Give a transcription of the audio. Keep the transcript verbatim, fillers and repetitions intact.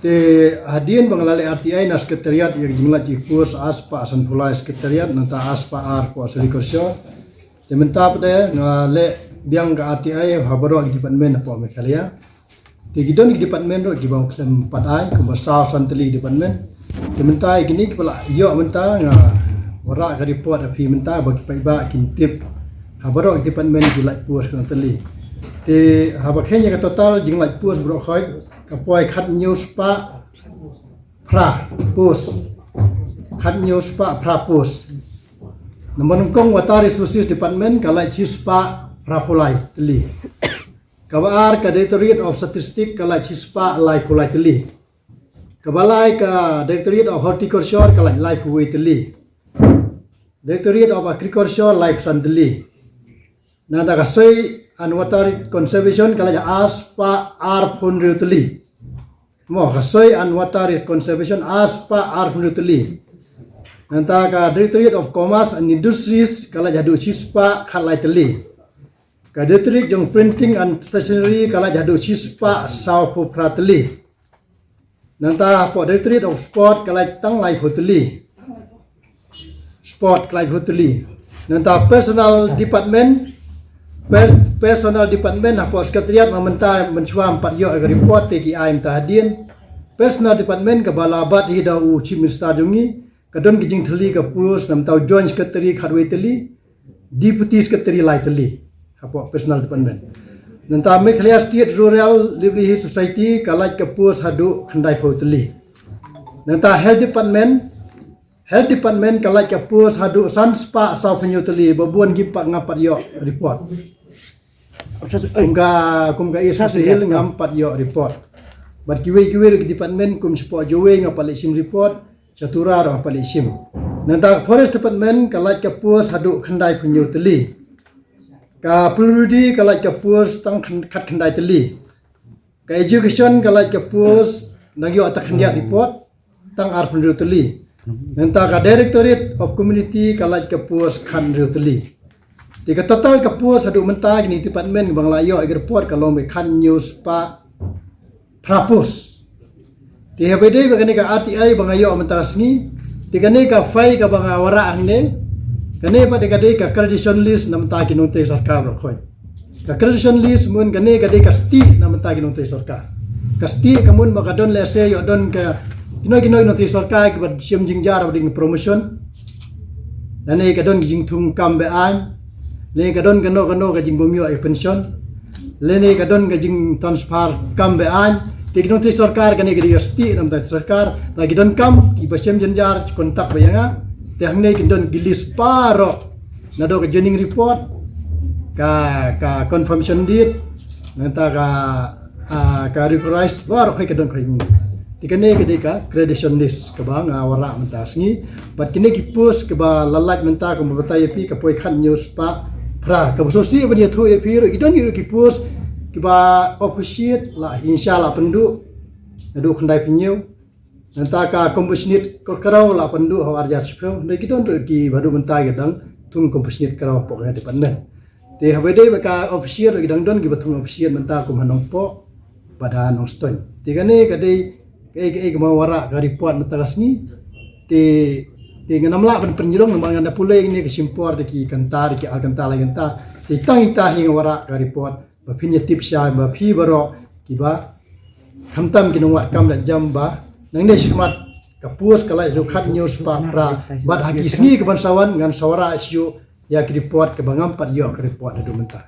Te hadien ba nga la leh R T I na Secretariat ïa ka jinglait ki post ar spah sanphew lai Secretariat, nangta ar spah ar hapoh Sri Korshor. Te mynta pat de nga leh biang ka R T I ha baroh ki department hapoh Meghalaya. Te ki don ki department ruh kiba khlem pat ai, kumba saw san tylli department. Te mynta ïa kine kiba la ïoh mynta nga wanrah ka report ha phi mynta ba ki paidbah kin tip ha baroh ki department ki lait post khlem tylli. Te haba kheiñ ïa ka total jinglait post baroh khoit ka poi khathynñiew spah phra post. Khathynñiew spah phra post. Namar nyngkong Water Resources Department ka lait shi spah phra phew lai tylli. Kaba ar ka Directorate of Statistics ka lait shi spah lai phew lai tylli. Kaba lai ka Directorate of Horticulture ka lait lai phew wei tylli. Directorate of Agriculture lai phew san tylli. Nangta ka Soil and Water Conservation ka lait ar spah ar phew hynriew tylli. Mo, ka Soil and Water Conservation ar spah ar phew hynriew tylli. Nangta ka Directorate of Commerce and Industries ka lait haduh shi spah khatlai tylli. Ka Directorate jong Printing and Stationery ka lait haduh shi spah saw phew phra tylli. Nangta hapoh Directorate of Sport ka lait tang lai phew tylli. Sport ka lait phew tylli. Nangta Personnel Department, pers- Personnel Department hapoh Secretariat ma mynta mynshuwa ngam pat ïoh ïa ka report te ki ai mynta hadien. Personnel Department kaba la bat hi da u Chief Minister jong ngi, ka don ki jingthylli ka post namar u Joint Secretary khatwei tylli, Deputy Secretary lai tylli hapoh Personnel Department. Nangta Meghalaya State Rural Livelihood Society ka lait ka post haduh khyndai phew tylli. Nangta Health Department, Health Department ka lait ka post haduh san spah saw phew hynñiew tylli, ba bun ki pat ngam pat ïoh report. Kum ka, kum ka East Khasi Hills ngam pat ïoh report. Bad kiwei kiwei ki department kum shapoh Jowai ngam pat leit shim report, sha Tura ruh ngam pat leit shim. Nangta Forest Department ka lait ka post haduh khyndai phew hynñiew tylli. Ka P W D ka lait ka post tang khyn- khat khyndai tylli. Ka Education ka lait ka post nang ïoh tang khyndiat report tang ar phew hynriew tylli. Nangta ka Directorate of Community ka lait ka post khathynriew tylli. Te ka total ka post haduh mynta kine department ba nga la ïoh ïa ka report ka long ba khathynñiew spah phra post. Te haba dei ba kane ka R T I ba nga ïoh mynta ka sngi, te kane ka file kaba nga wanrah hangne, kane pat de ka dei ka gradation list na bynta ki nongtrei sorkar baroh khoit. Ka gradation list mut kane ka dei ka stieh na bynta ki nongtrei sorkar. Ka stieh ka mut ba ka don lehse ïoh don ka kino kino ki nongtrei sorkar kiba shim jingjia ba dei promotion. Lane ka don ka jingthung kam be-aiñ. Lane ka don kano kano ka jingbym ïoh ïa pension. Lane ka don ka jingtransfer kam be-aiñ. Te ki nongtrei sorkar kane ka dei ka stieh na bynta sorkar. Lada ki don kam kiba shim jingjia ki contact beit ïa nga. Te hangne kin don ki list baroh. Naduh ka joining report, ka, ka confirmation deed, nangta ka, ah, ka regularized, baroh khoit ka don khoit. Te kane ka dei ka gradation list kaba nga wanrah mynta ka sngi. Bad kine ki post kiba la lait mynta kumba batai ïa phi ka poi khathynñiew spah phra. Kaba sngewsih ban ïathuh ïa phi ruh ki don ki ruh ki post kiba officiate la, hynrei la pynduh naduh khyndai phew hynñiew. Nangta ka compassionate ka kraw la pynduh ha u ar hajar shiphew. Hynrei ki don ruh kiba haduh mynta ki dang thung compassionate kraw hapoh ka department. Te haba dei ba ka officiate ruh ki dang don kiba thung officiate mynta kum ha Nongpoh bad ha Nongstoiñ. Te kane ka dei kaei kaei kaba wanrah ka report mynta ka sngi. Te, te ngam lah ban pynjrong namar nga da pule kine ka shim por da ki kynta, da ki ar kynta lai kynta. Te tang ita hi nga wanrah ka report ba phin ïa tip shai ba phi baroh kiba khamtam ki nongwad kam da jam ba nangne shakhmat ka post ka lait haduh khathynñiew spah phra. Bad ha ki sngi kaban sa wan ngan sa wanrah shuh ïa ki report kaba ngam pat ïoh ka report haduh mynta.